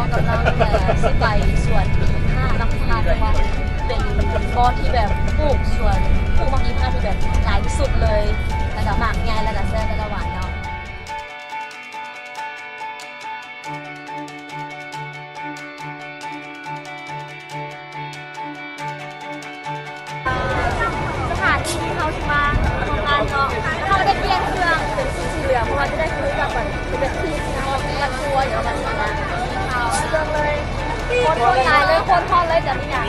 ກຳລັງ ເອີ ຊິໄປສວນໝາກຮີ່ພາ ເພາະວ່າເປັນບ່ອນທີ່ແບບປູກສວນ ປູກໝາກຮີ່ພາທີ່ແບບຫຼາຍທີ່ສຸດເລີຍ ແລ້ວກໍໝາກໃຫຍ່ ແລ້ວກໍແຊບ ແລ້ວກໍຫວານເນາະ. ສະຖານທີ່ທີ່ເຮົາຊິມາຮ່ວມງານເນາະ ເຮົາໄດ້ປ່ຽນເຄື່ອງເປັນຊຸດສີເຫຼືອງ ເພາະວ່າຈະໄດ້ຄືກັບແບບ ເປັນແບບທີ່ເຮົາແມ່ຄົວຢູ່ແບບນີ້ນະ ເບິ່ງເລີຍ ຄົນ ຄົນຫຼາຍເລີຍ ຄົນຮອດເລີຍຕອນນີ້ນະ.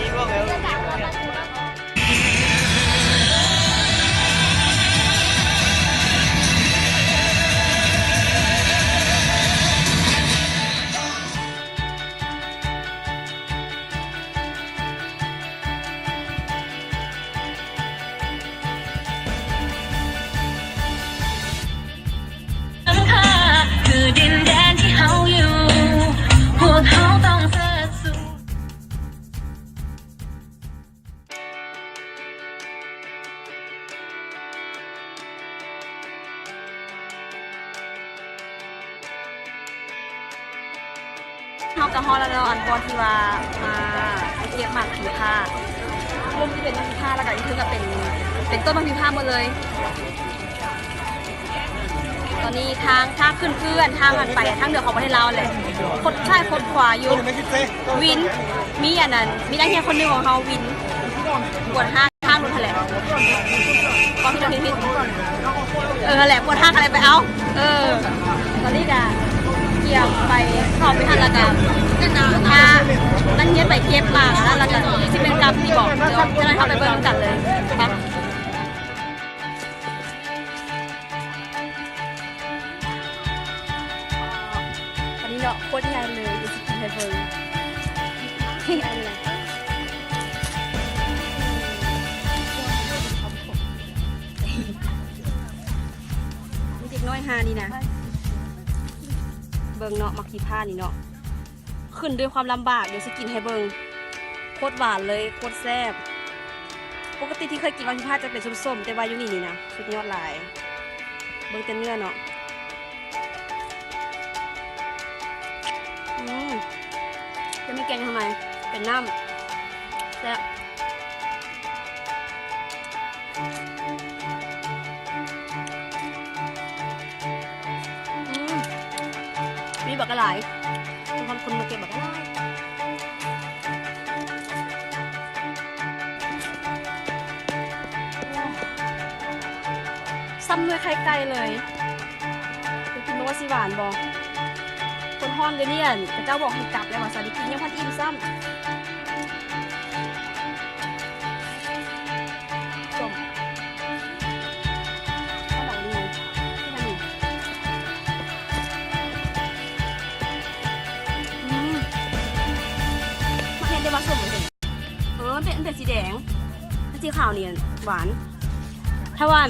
ເຮົາກໍຮອດແລ້ວເນາະ ອັນບ່ອນທີ່ວ່າມາເກັບໝາກຮີ່ພາ ລຸ່ມທີ່ເປັນໝາກຮີ່ພາ ແລ້ວກໍອີກເທິງກໍເປັນ ເປັນຕົ້ນໝາກຮີ່ພາໝົດເລີຍ. ຕອນນີ້ທາງ ທາງຂຶ້ນເຮືອນ ທາງອັນໄປທາງເໜືອຂອງປະເທດລາວແຫຼະ ຄົດຊ້າຍຄົດຂວາຢູ່. ວິນ ມີອັນນັ້ນ ມີນັກຮຽນຄົນໜຶ່ງຂອງເຮົາ ວິນ ປວດຮາກທາງລົດຫັ້ນແຫຼະ ເອີ ຫັ້ນແຫຼະ ປວດຮາກຫັ້ນແຫຼະ ໄປເອົາ ເອີ ຕອນນີ້ກະກຽມໄປ ເຂົ້າໄປຫັ້ນ ແລ້ວກະພານັກຮຽນໄປເກັບໝາກ ແລ້ວກະຊິແມ່ນກັບນີ້ບໍ ດຽວຈະໄດ້ເຂົ້າໄປເບິ່ງນຳກັນເລີຍ ໄປ. ອັນນີ້ເນາະ ໂຄດໃຫຍ່ເລີຍ ດຽວຊິກິນໃຫ້ເບິ່ງ ມີເດັກນ້ອຍຫານີ້ນະ ເບິ່ງເນາະ ໝາກຮີ່ພານີ້ເນາະ. ຂຶ້ນດ້ວຍຄວາມລຳບາກ ດຽວຊິກິນໃຫ້ເບິ່ງ ໂຄດຫວານເລີຍ ໂຄດແຊບ ປົກກະຕິທີ່ເຄີຍກິນໝາກຮີ່ພາຈະເປັນສົ້ມໆ ແຕ່ວ່າຢູ່ນີ້ນີ້ນະ ສຸດຍອດຫຼາຍ ເບິ່ງແຕ່ເນື້ອເນາະ ອືມ ຈະມີແກງຢູ່ຂ້າງໃນ ເປັນນ້ຳ ແຊບ. ອືມ ມີບັກຫຼາຍ ມີຄວາມຄົນມາເກັບບັກຫຼາຍ ສ່ຳໜ່ວຍໄຂ່ໄກ່ເລີຍ. ໄປກິນເບິ່ງວ່າຊິຫວານບໍ່? ຄົນຮ້ອນຢູ່ນີ້ ເຂົາເຈົ້າບອກໃຫ້ກັບແລ້ວວ່າຊະ ໄດ້ກິນຍັງບໍ່ທັນອີ່ມຊ້ຳ. ສົ້ມ ອືມ ມັກແຮງແຕ່ວ່າສົ້ມ. ເອີ ມັນເປັນ ມັນເປັນສີແດງ ຖ້າສີຂາວນີ້ຫວານ ຖ້າວ່າ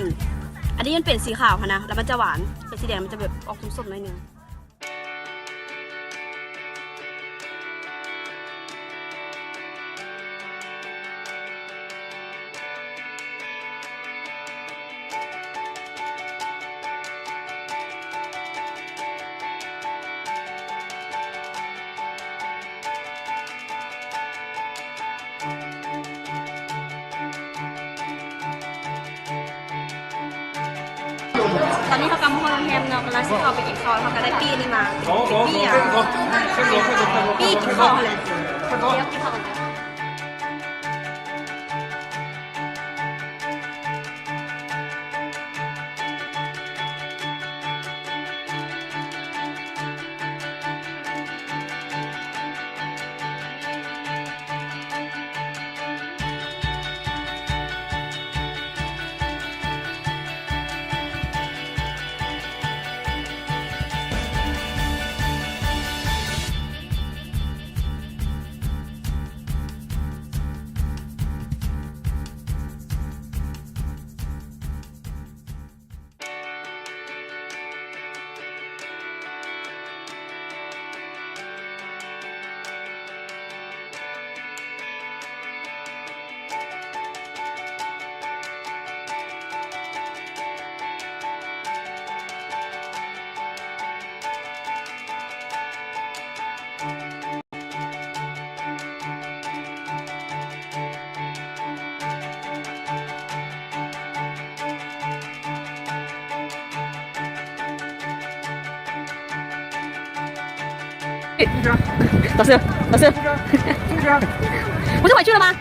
ອັນນີ້ມັນເປັນສີຂາວຫັ້ນນະ ແລ້ວມັນຈະຫວານ ເປັນສີແດງມັນຈະແບບອອກສົ້ມໆ ໜ້ອຍໜຶ່ງ. ຕອນນີ້ເຮົາກຳລັງຮອດໂຮງແຮມເນາະ ກຳລັງຊິເຂົ້າໄປກິນເຂົ້າ ເຮົາກະໄດ້ປີ້ນີ້ມາ ປີ້ ປີ້ ປີ້ ປີ້ ປີ້ກິນເຂົ້າຫັ້ນແຫຼະ ດຽວກິນເຂົ້າກັນ. ຕ老师，老师，不是回去了吗？